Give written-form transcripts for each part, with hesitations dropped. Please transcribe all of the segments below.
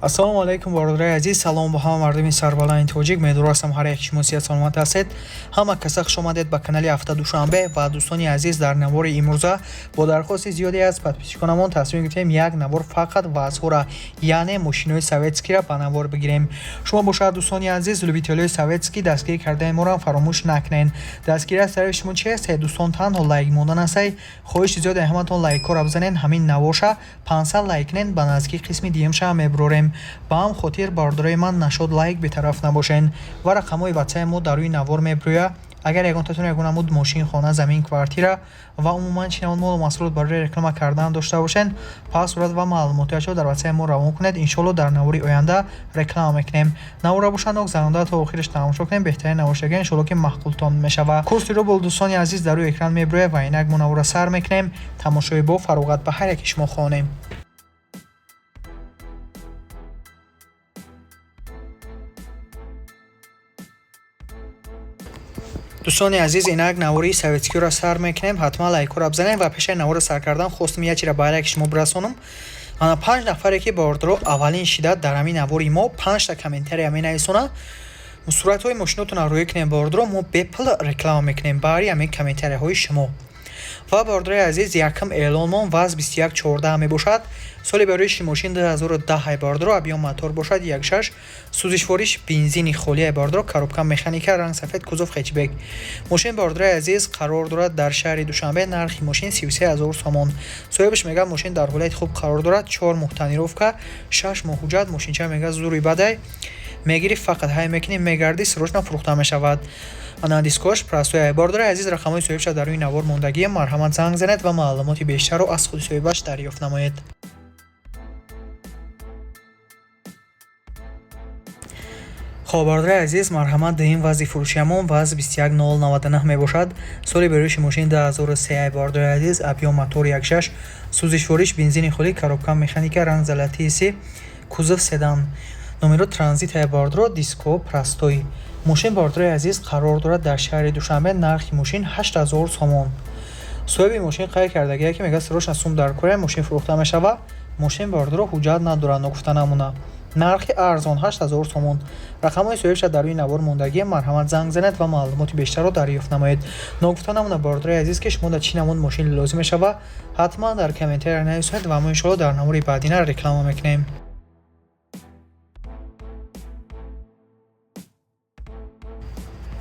Ассалому алайкум, бародарои азиз. Салом ба ҳама мардуми сарбаланди тоҷик. Умедвор ҳастам, ҳар яки шумо сиҳат саломат ҳастед. Ҳама каса хуш омадед ба канали Ҳафта Душанбе. Ва дӯстони азиз, дар навори имрӯза бо дархости зиёде аз подписчиконамон тасмим гирифтем як навор фақат ВАЗҳоро, яъне мошинои советскийро ба навор бигирем. Шумо бошад, дӯстони азиз, любителои советский, дастгирӣ кардани моро фаромӯш накунед. Дастгирӣ аз тарафи шумо чи аст, дӯстон? Танҳо лайк мондан астай. Хоҳиши зиёде ҳаматон лайкҳоро бизанед. Ҳамин наворша 500 лайк кунед, ба наздикӣ қисми дуюмша мебурорем. Ба ҳам хотир, бародарои ман, нашод лайк бетараф набошед ва рақамҳои ватсапи мо дар рӯи навор мебурӯяд. Агар ягонтатон ягон намуд мошин, хона, замин, квартира ва умуман чи намуд молу маҳсулот барои реклама кардан дошта бошед, пас сурат ва маълумотиашро дар ватсапи мо равон кунед. Иншоалло, дар навори оянда реклама мекунем. Наворро бошад, ногзаронда то охираш тамошо кунем. Беҳтарин навошага, иншоалло, ки маъқултон мешавад. Курси рубл, дӯстони азиз, дар рӯи экран мебурӯяд ва инак мо наворро сар мекунем. Тамошои бо фароғат ба ҳар яки шумо хонем. Дӯстони азиз, инак навори советскиро сар мекунем. Ҳатман лайкҳоро бизанед. Ва пешаи наворро сар кардан хостум як чиро ба ҳар яки шумо бирасонам. Ана панҷ нафаре ки, бародаро, аввалин шиддат дар ҳамин навори мо панҷта комментария менависонад, суратҳои мошинотонро рӯя кунем, бародаро, мо бепул реклама мекунем баъри ҳамин комментарияҳои шумо. Ва, бародарои азиз, якум эълонмон ВАЗ 2114 мебошад. Соли бароиши мошин 2010, бародаро, объём мотор бошад 1,6, сӯзишвориш бензини холия, бародаро, коробка механика, ранг сафед, кузов хэтчбек. Мошин, бародарои азиз, қарор дорад дар шаҳри Душанбе. Нархи мошин 33 000 сомон. Соҳибаш мегӯяд, мошин дар ҳолати хуб қарор дорад, 4 моҳ тонировка, 6 моҳ ҳуҷҷат. Мошинча, мегӯяд, зури бадай мегирӣ, фақат ҳай мекунӣ, мегардӣ, срочно фурӯхта мешавад. Ана дискош простой. Бародари азиз, рақамҳои соҳибша дар рӯи навор мондагӣ. Марҳамат, занг занед ва маълумоти бештарро аз худи соҳибаш дарёфт намоед. Хоб, бародари азиз, марҳамат, дуюм ВАЗи фурӯшиамон ВАЗ 21099 мебошад. Соли берӯши мошин 2003, бародари азиз, объём мотор 1,6, сӯзишвориш бензини холӣ, коробка механика, ранг золотистый, кузов седан, номеро транзит, бародаро, диско простой. Мошин, бародарои азиз, қарор дорад дар шаҳри Душанбе. Нархи мошин 8000 сомон. Соҳиби мошин қайд кардагие, ки мегӯяд, срочно сум дар кора, мошин фурӯхта мешавад. Мошин, бародаро, ҳуҷҷат надорад. Ногуфта намона, нархи арзон 8000 сомон. Рақамҳои соҳибша дар рӯи навор мондагӣ. Марҳамат, занг занед ва маълумоти бештарро дарёфт намоед. Ногуфта намона, бародарои азиз, ки шумо дар чӣ намуд мошин лозим мешавад, ҳатман дар комментария нависед ва мо иншоалло дар навори баъдина реклама мекунем.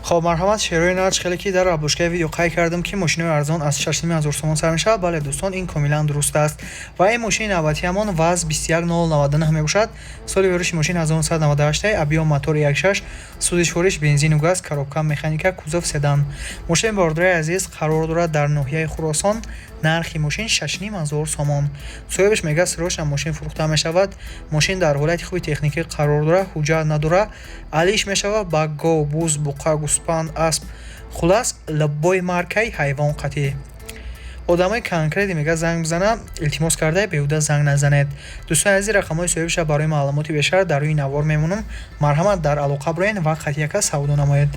Хоб, марҳамат, шерои нарх. Хеле ки дар обложкаи видео қайд кардам, ки мошинои арзон аз 6500 сомон сар мешавад. Бале, дӯстон, ин комилан дуруст аст. Ва ин мошини навбатиамон ВАЗ 21099 мебошад. Соли берӯши мошин 1998, объём мотор 1,6, сӯзишвориш бензину газ, коробка механика, кузов седан. Мошин, бародарои азиз, қарор дорад дар ноҳияи Хуросон. Нархи мошин 6500 сомон. Соҳибаш мегӯяд, срочно мошин фурӯхта мешавад. Мошин дар ҳолати хуби техникӣ қарор дорад, ҳуҷҷат надорад, алиш мешавад ба гов, буз, буқа, гӯспанд, асп, хулас, любой маркаи ҳайвон қатъӣ. Одамои конкретӣ, мегӯяд, занг бизанам, илтимос карда, беҳуда занг назанед. Дӯстони азиз, рақамҳои соҳибаша барои маълумоти бештар дар рӯи навор мемонам. Марҳамат, дар алоқа бироед ва қатъияка савдо намоед.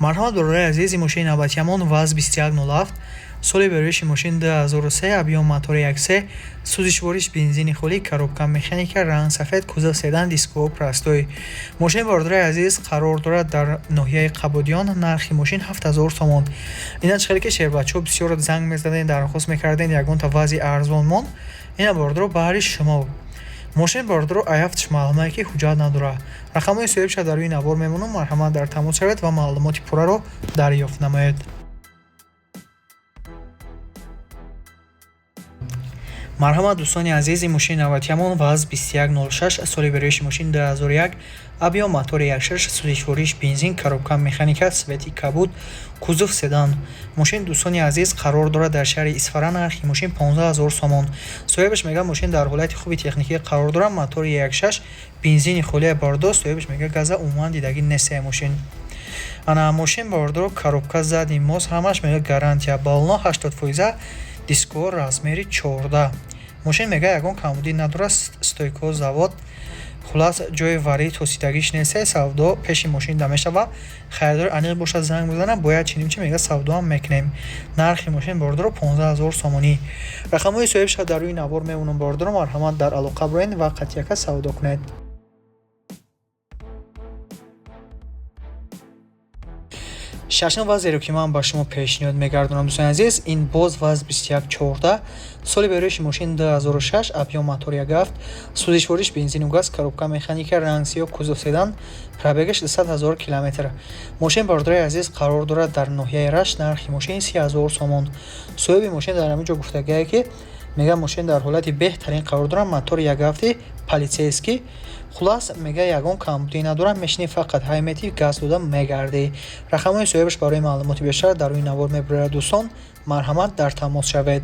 Марҳамат, бародари азиз, ин мошини навбатиамон ВАЗ 2107. Соли берӯиши мошин 2003, объём мотори 1,3, сӯзишвориш бензини холӣ, коробка механика, ранг сафед, кузов седан, диско простой. Мошин, бародари азиз, қарор дорад дар ноҳияи Қабодиён. Нархи мошин 7000 сомон. Ина хеле ки шербачаҳо бисёр занг мезаден, дархост мекарден ягонта ВАЗи арзон мон. Ина, бародаро, баҳри шумо мошин. Бародаро, аяфтш маълумае, ки ҳуҷҷат надорад. Рақамҳои соҳибша дар рӯи навор мемонам. Марҳамат, дар тамос шавед ва маълумоти пурраро дарёфт намоед. Марҳамат, дӯстони азиз, ин мошини навбатиамон ВАЗ 2106. Соли берӯиши мошин 2001, объём мотори 1,6, сӯзишвориш бензин, коробка механика, цвети кабуд, кузов седан. Мошин, дӯстони азиз, қарор дорад дар шаҳри Исфара. Нархи мошин 15 000 сомон. Соҳибаш мегӯяд, мошин дар ҳолати хуби техникӣ қарор дорад, мотори 1,6, бензини холия бардост. Соҳибаш мегӯяд, газа умуман дидагӣ нест мошин. Ана мошин, бародаро, коробка задний мост, ҳамаш, мегӯяд, гарантия, баллоно 80%, диско размери 14. Мошин, мегӯяд, ягон камбудӣ надорад, стойко завод. Хулас, ҷои вари тосидагиш нест, савдо пеши мошин да мешава. Харидор аниқ бошад, занг бизана, бояд чиним чи мега, савдоам мекунем. Нархи мошин, бордоро, 15 000 сомонӣ. Рақамҳои соҳибша дар рӯи навор мемонам, бордоро, марҳамат, дар алоқа бироед ва қатъияка савдо кунед. Шашум вазеро, ки ман ба шумо пешниҳод мегардонам, дӯстони азиз, ин боз ВАЗ 2114, соли бероиши мошин 2006, объём мотор 1,7, сӯзишвориш бензину газ, коробка механика, ранг сиёҳ, кузов седан, пробегаш 200 000 километр. Мошин, бародари азиз, қарор дорад дар ноҳияи Рашт. Нархи мошин 30 000 сомон. Соҳиби мошин дар ҳамин ҷо гуфтагие, ки мега, мошин дар ҳолати беҳтарин қарор дорад, мотори 1,7 полицейский. Хулас, мега, ягон камбудӣ надорад, мешинӣ, фақат ҳай метӣ, газ дода мегардӣ. Рақамҳои соҳибаш барои маълумоти бештар дар рӯи навор мебурад. Дӯстон, марҳамат, дар тамос шавед.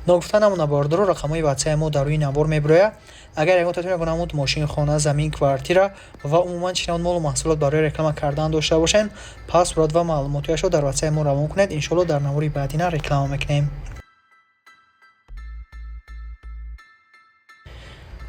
Ногуфта намона, бордоро, рақамҳои ватсапи мо дар рӯи навор мебурояд. Агар ягон татон ягон намуд мошин, хона, замин, квартира ва умуман чӣ намуд молу маҳсулот барои реклама кардан дошта бошед, пас сурат ва маълумотҳояшро дар ватсапи мо равон кунед. Иншоалло, дар навори баъдина реклама мекунем.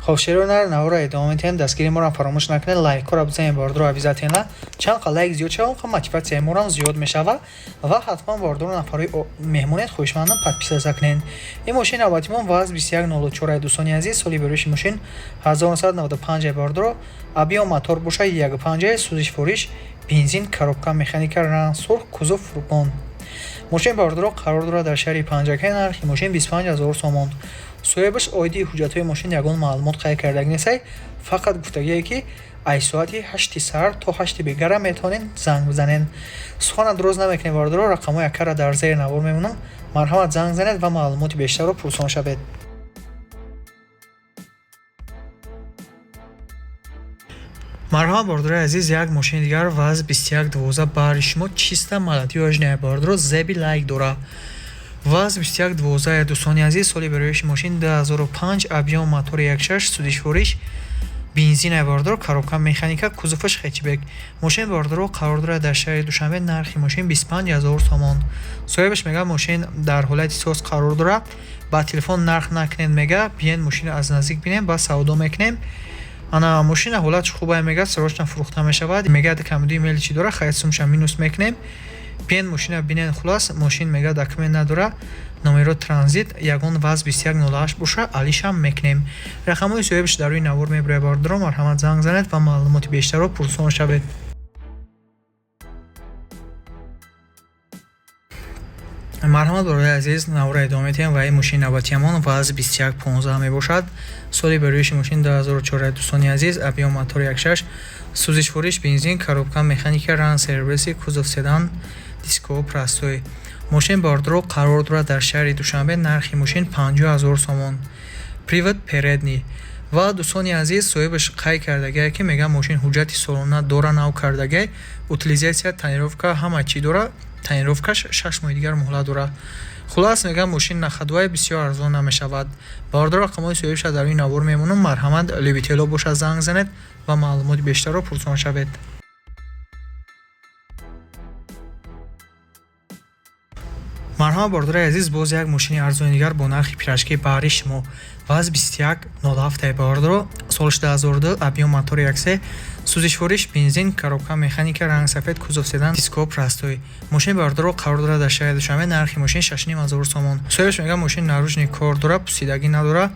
Хоб, шеро нар, наворро идома медиҳем. Дастгири моро фаромӯш накунед, лайкҳоро бизанед, бордоро, обязательно. Чанд қа лайк зиёд шава, он қа мотиватсияи морам зиёд мешава. Ва ҳатман, бордоро, нафарҳои меҳмонед, хоҳишмандам, подписаться кунед. Ин мошин навбатимон ВАЗ 2104, дӯстони азиз, соли бероиши мошин 1995, бордоро, объём мотор боша 1,5, сӯзишвориш бензин, коробка механика, ранг сурх, кузов фургон. Мошин, бордоро, қарор дорад дар шаҳри Панҷакент. Нархи мошин 25 000 сомон. Соҳибаш оиди ҳуҷҷатҳои мошин ягон маълумот қайд кардаг нестай, фақат гуфтагие, ки аз соати 8-и саҳар то 8-и бегара метавонед занг бизанед. Сухана дуроз намекунем, бародаро, рақамҳои акара дар зери навор мемонам, марҳамат, занг занед ва маълумоти бештарро пурсон шавед. Марҳамат, бародарои азиз, як мошини дигар, ВАЗ 2112, баҳри шумо, чиста молодёжная, бародаро, зеби лайк дора. ВАЗ 2112, дӯстони азиз, соли бероиши мошин 2005, объём мотори 1,6, сӯзишвориш бензина, бародаро, коробка механика, кузоваш хэтчбек. Мошин, бародаро, қарор дорад дар шаҳри Душанбе. Нархи мошин 25 000 сомон. Соҳибаш мега, мошин дар ҳолати соз қарор дорад, ба телефон нарх накунед, мега, биен, мошинро аз наздик бинем, баъд савдо мекунем. Ана, мошина ҳолатш хубае, мега, срочно фурӯхта мешавад. Мега, камбудии мелочи дора, хайр, сумша минус мекунем, биен, мошина бинен. Хулас, мошин, мега, документ надора, номеро транзит. Ягон ВАЗ 2108 боша, алишам мекунем. Рақамҳои соҳибаш дар рӯи навор мебурад, бародаро, марҳамат, занг занед ва маълумоти бештарро пурсон шавед. Марҳамат, бародари азиз, наворро идома медиҳем ва ин мошини навбатиамон ВАЗ 2115 мебошад. Соли бероиши мошин 2004, дӯстони азиз, объём мотор 1,6, сӯзишвориш бензин, коробка механика, ранг серебристый, кузов седан, диско простой. Мошин, бародаро, қарор дорад дар шаҳри Душанбе. Нархи мошин 50 000 сомон. Привод передний. Ва, дӯстони азиз, соҳибаш қайд кардагие, ки мега, мошин ҳуҷҷати солона дора, нав кардагиай, утилизация, тонировка, ҳама чӣ дора, тонировкаш 6 моҳи дигар муҳлат дорад. Хулас, мегӯям, мошин на ходовая, бисёр арзон намешавад. Бародаро, рақамҳои соҳибша дар рӯи навор мемонам, марҳамат, любитело бошад, занг занед ва маълумоти бештарро пурсон шавед. Марҳамат, бародари азиз, боз як мошини арзони дигар бо нархи пирожки баҳри шумо. ВАЗ 2107, бародаро, солш 2002, объём мотори 1,3, сӯзишвориш бензин, коробка механика, ранг сафед, кузов седан, диско простой. Мошин, бародаро, қарор дорад дар шаҳри Душанбе. Нархи мошин 6,5 ҳазор сомон. Соҳибаш мегӯяд, мошин наружный кор дорад, пусидагӣ надорад,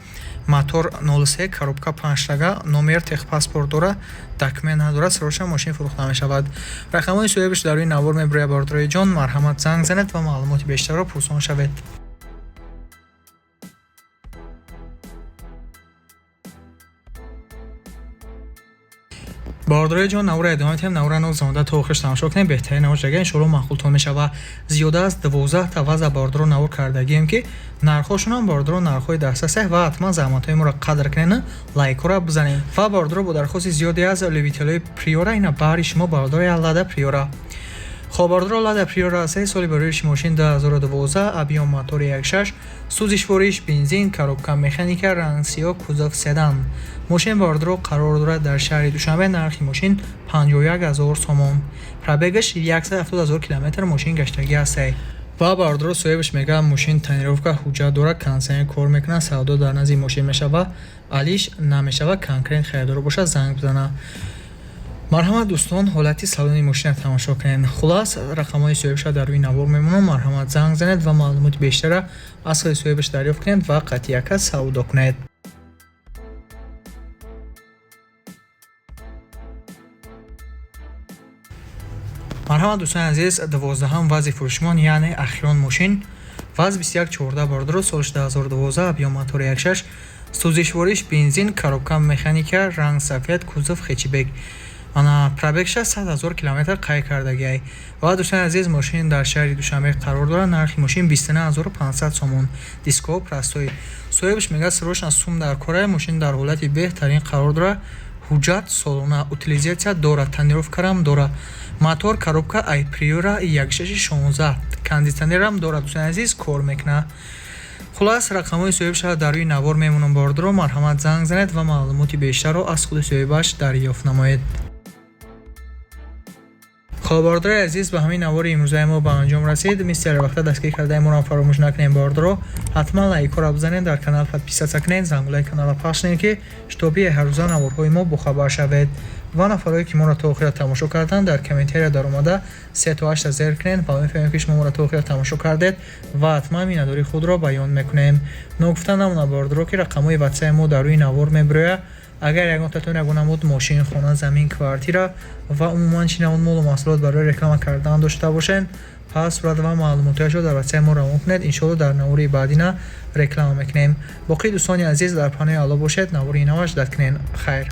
мотор 0,3, коробка панҷтага, номер техпаспорт дорад, документ надорад, срочно мошин фурӯхта мешавад. Рақамҳои соҳибаш дар рӯи навор мебурад, бародарои ҷон, марҳамат, занг занед ва маълумоти бештарро пурсон шавед. Бародарои ҷон, навора идома медиҳем. Навора нозамода то охирш тамошо кунем, беҳтарин навор шага, иншоалло, маъқултон мешава. Зиёда аз 12-та ваза, бародаро, навор кардагием, ки нархҳошонам, бародаро, нархҳои дастрасе. Ва ҳатман заҳматҳои моро қадр кунен, лайкҳоро бизанем. Ва, бародаро, бо дархости зиёде аз любителои Приора, ина баҳри шумо, бародаро, як Лада Приора. Хоб, бародаро, Лада Приора се, соли барои мошин 2012, объём мотори 1,6, сӯзишвориш бензин, коробка механика, ранг сиёҳ, кузов седан. Мошин, бародаро, қарор дорад дар шаҳри Душанбе. Нархи мошин 51 000 сомон. Пробегаш 170 000 километр мошин гаштагӣ ҳастад. Ва бародаро, соҳибаш мегӯяд, мошин тонировка, ҳуҷҷат дорад, кондитсионер кор мекунад, савдо дар назди мошин мешавад, алиш намешавад, конкрет харидор бошад, занг бизанад. Марҳамат, дӯстон, ҳолати салони мошина тамошо кунед. Хулас, рақамҳои соҳибаша дар рӯи навор мемонам. Марҳамат, занг занед ва маълумоти бештара аз худи соҳибаш дарёфт кунед ва қатъияка савдо кунед. Марҳамат, дӯстони азиз, 12-ҳам вазъи фурӯшимон, яъне ахирон мошин ВАЗ 2114, бародаро, соли 2012, объём мотори 1.6, сӯзишвориш бензин, коробка механика, ранг сафед, кузов хэтчбек. Ана пробег ша 100 000 километр қайд кардагиай. Ва, дӯстони азиз, мошин дар шаҳри Душанбе қарор дорад. Нархи мошин 29 500 сомон, диско простой. Соҳибаш мегӯяд, срочно сум дар кора. Мошин дар ҳолати беҳтарин қарор дорад, ҳуҷҷат солона, утилизация дорад, тонировка рам дорад, мотор, коробка ай Приора 1.6 16, кондитсионерам дорад, дӯстони азиз, кор мекунад. Хулас, рақамҳои соҳибаша дар рӯи навор мемонам, бародаро. Марҳамат, занг занед ва маълумоти бештарро аз худи соҳибаш дарёфт намоед. Хоб, бародарои азиз, ба ҳамин навори имрӯзаи мо ба анҷом расид. Мисли ҳар вақта, дастгирӣ кардаи моро фаромӯш накунем, бародаро. Ҳатман лайкҳоро бизанед, дар канал подписаться кунед, зангулаи каналро пахш кунед, ки чтобы ҳаррӯза наворҳои мо бохабар шавед. Ва нафарое ки моро то охира тамошо карданд, дар комментария даромада се то ҳашта зер кунед ва мефаҳмем, ки шумо моро то охира тамошо кардед, ва ҳатман миннатдории худро баён мекунем. Ногуфта намонад, бародаро, ки рақамҳои ватсаи мо дар рӯи навор мебирояд. Агар ягонтатон ягон намуд мошин, хона, замин, квартира ва умуман чӣ намуд молу маҳсулот барои реклама кардан дошта бошед, пас сурат ва маълумотҳояшро дар ватсаи мо равон кунед. Иншоалло, дар навори баъдина реклама мекунем. Боқӣ, дӯстони азиз, дар паноҳи Алло бошед. Навори наваш дад кунед. Хайр.